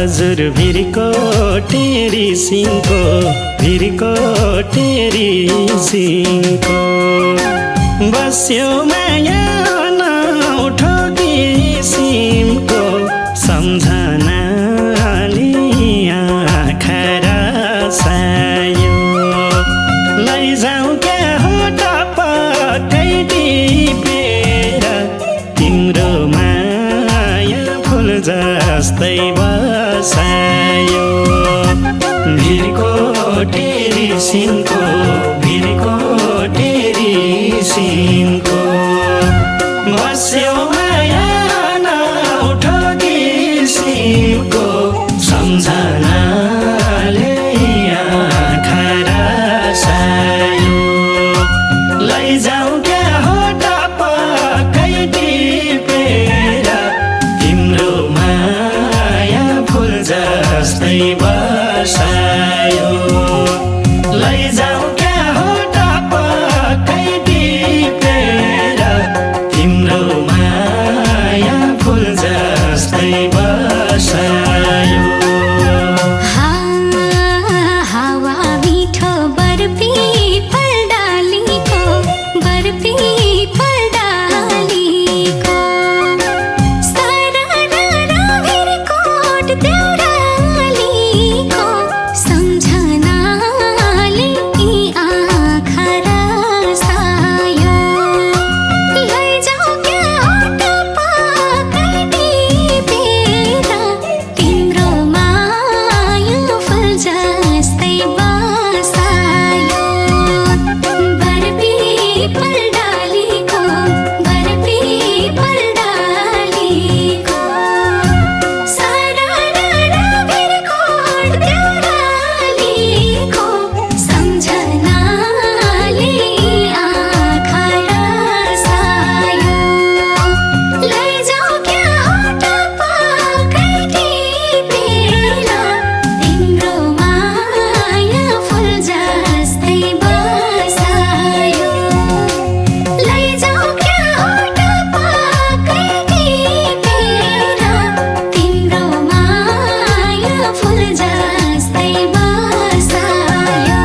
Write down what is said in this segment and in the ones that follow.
हजुर भिरको टेरी सिंहको भिरको टेरी सिंहको बस्यो माया नउठो किसिमको सम्झनाले आँखा रसायो लैजाऊ क्या हो टपक्कै टिपेर तिम्रो माया फुल जस्तै बसायो भिरको टेरी सिंहको भिरको टेरी सिंहको बस्यो माया नउठो किसिमको सम्झनाले आँखा रसायो लैजाऊ क्या हो टपक्कै टिपेर तिम्रो माया फुल जस्तै बसायो लैजाऊ क्या हो टपक्कै टिपेर तिम्रो माया फुल जस्तै बसायो हावा मिठो बर्पी फलडालीको बर्पी फलडालीको सरररा भिरकोट देउरालीको सम्झनाले आँखा रसायो लैजाऊ क्या हो टपक्कै टिपेर तिम्रो माया फुल जस्तै बसायो बर्पी फलडालीको बर्पी फलडालीको सरररा भिरकोट देउरालीको सम्झनाले आँखा रसायो लैजाऊ क्या हो टपक्कै टिपेर तिम्रो माया फुल जस्तै बसायो लैजाऊ क्या हो टपक्कै टिपेर तिम्रो माया फुल जस्तै बसायो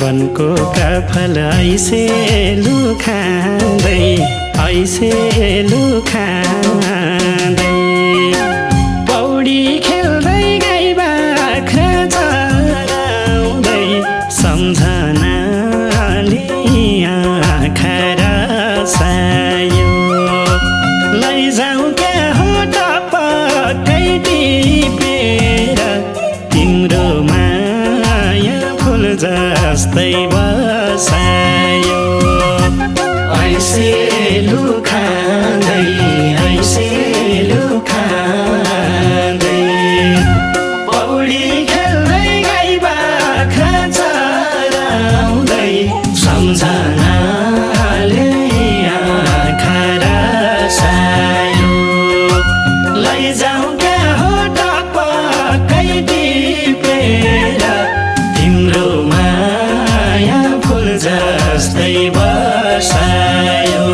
वनको काफल ऐसे लुखाँदै पौडी खेल्दै गाई बाख्रा चराउँदै सम्झनाले आँखा रसायो लैजाऊ क्या हो टपक्कै टिपेर तिम्रो माया फुल जस्तै बसायो ऐसे लुखाँदै पौडी खेल्दै गाई बाख्रा चराउँदै सम्झनाले आँखा रसायो लैजाऊ क्या हो टपक्कै टिपेर तिम्रो माया फुल जस्तै बसायो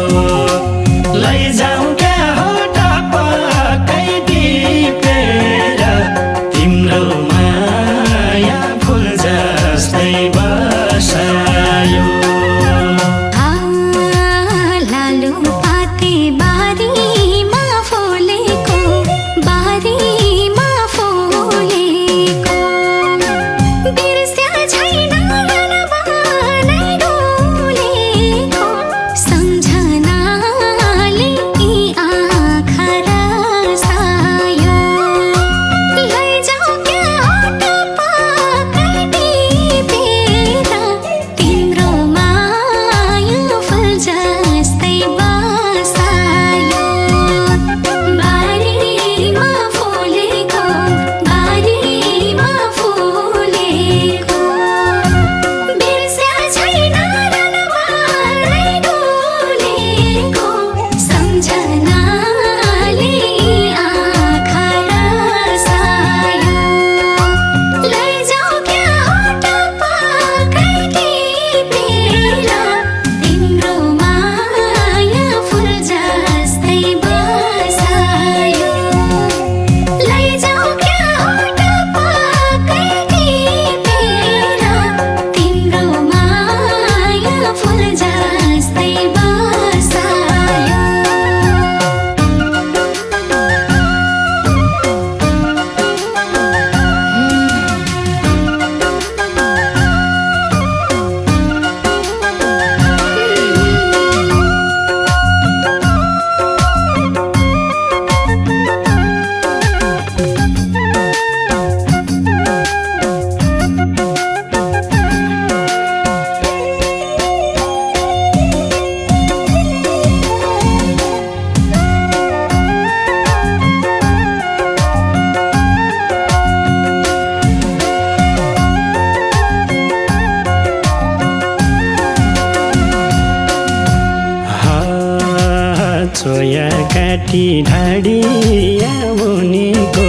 काटी ढाडिया मुनिको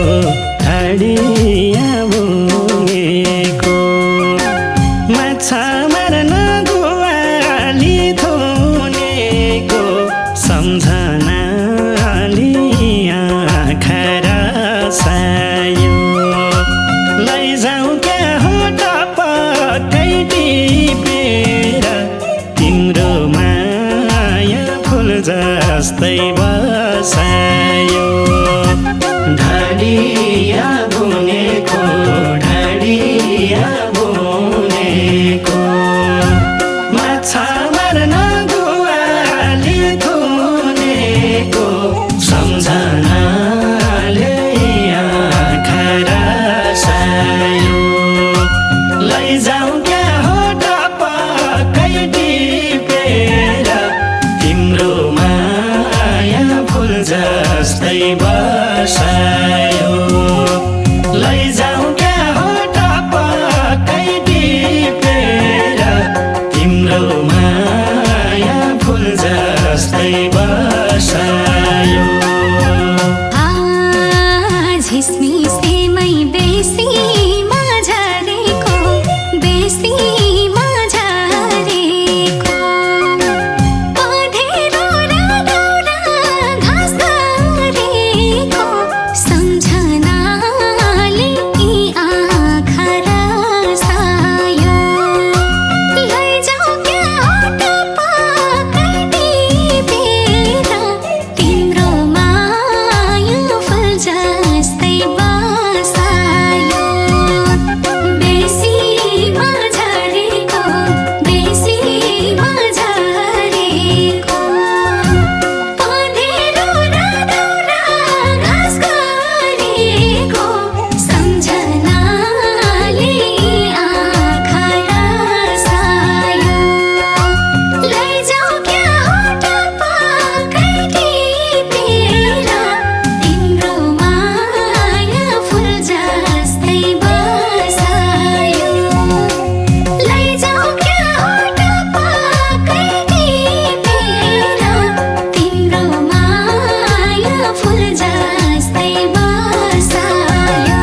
ढाडिया मुनिको माछा मार्न गुवाली थुनेको सम्झनाले आँखा रसायो लैजाऊ क्या हो टपक्कै टिपेर तिम्रो माया फुल जस्तै बसायो ढाडिया बुनेको ढाडिया बुनेको माछा मार्न गुवाली थुनेको सम्झनाले आँखा रसायो लैजाऊ क्या हो टपक्कै टिपेर तिम्रो माया फुल जस्तै बसायो लैजाऊ क्या हो टपक्कै टिपेर तिम्रो माया फुल जस्तै बसायो झिसमिसेमै बेसी माझारेको बेसी माझारेको पँधेरो र दाउरा घाँस गरेको सम्झनाले यी आँखा रसायो लैजाऊ क्या हो टपक्कै टिपेर तिम्रो माया फुल जस्तै बसायो बेसी माझारेको बेसी माझारेको पँधेरो र दाउरा घाँस गरेको सम्झनाले आँखा रसायो लैजाऊ क्या हो टपक्कै टिपेर तिम्रो माया फुल जस्तै बसायो लैजाऊ क्या हो टपक्कै टिपेर तिम्रो माया फुल जस्तै बसायो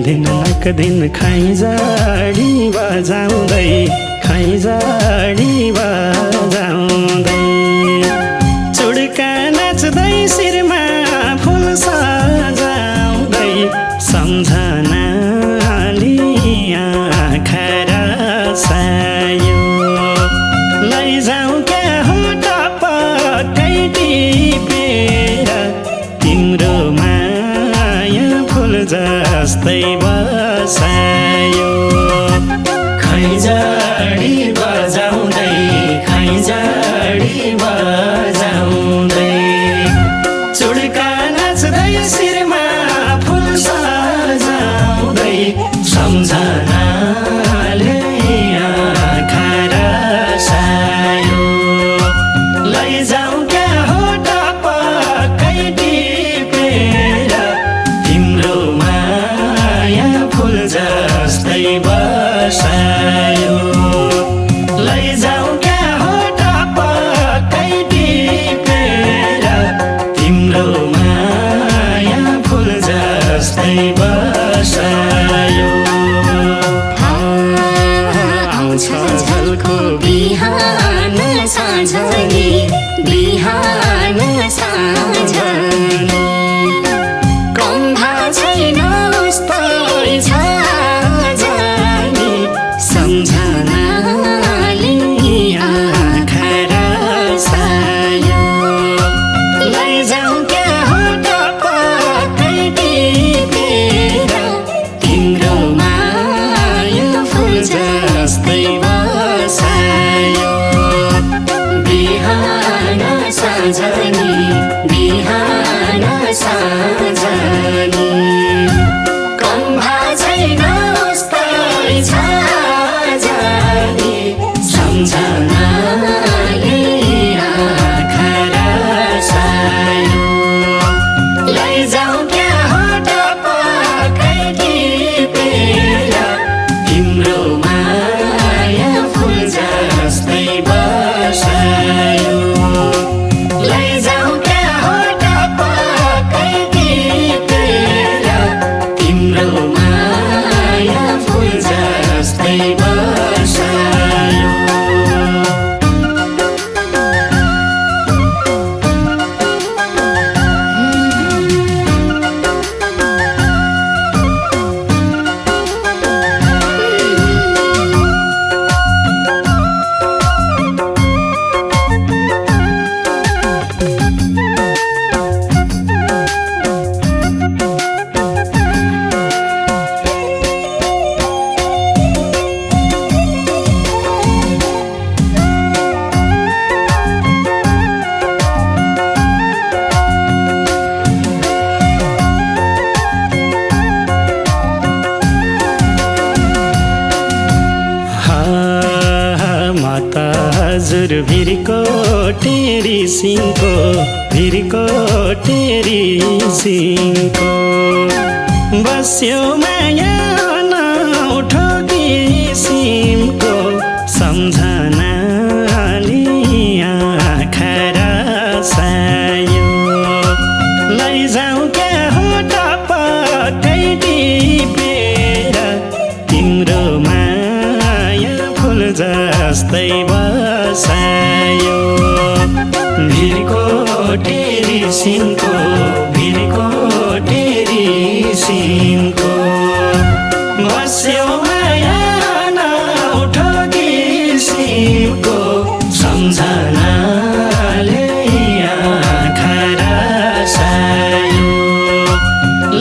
दिन एक दिन खैँजडी बजाउँदै खैँजडी बजाउँदै चुड्का नाच्दै शिरमा फुल सजाउँदै सम्झनाले आँखा रसायो लैजाऊ क्या हो टपक्कै टिपेर तिम्रो माया फुल जस्तै बसायो खैँजडी बजाउँदै खैँजडी बजाउँदै चुड्का नाच्दै शिरमा फुल सजाउँदै सम्झनाले आँखा रसायो लैजाऊ क्या हो टपक्कै टिपेर तिम्रो माया फुल जस्तै बसायो लैजाऊ क्या हो टपक्कै टिपेर तिम्रो माया फुल जस्तै बसायो आउँछ झल्को बिहान साँझ सम्झनी बिहान साँझनी कम्भा छैन उस्तै छ जानी सम्झनाले आँखा रसायो लैजाऊ क्या होठ पक्कै टिपेर तिम्रो माया फुल जस्तै बसायो लैजाऊ क्या होठ पक्कै टिपेर तिम्रो माया फुल जस्तै बसायो हजुर भिरको टेरी सिंहको भिरको टेरी सिंहको बस्यो माया नउठो किसिमको सम्झनाले आँखा रसायो लैजाऊ क्या होठ पक्कै टिपेर तिम्रो माया फुल जस्तै बसायो भिरको टेरी सिंहको भिरको टेरी सिंहको बस्यो माया नउठो किसिमको सम्झनाले आँखा रसायो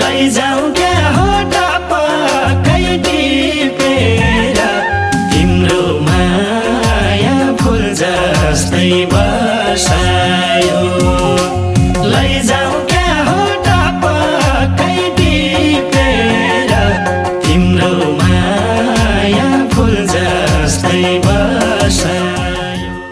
लैजाऊ क्या होठ पक्कै टिपेर तिम्रो माया फुल जस्तै बसायो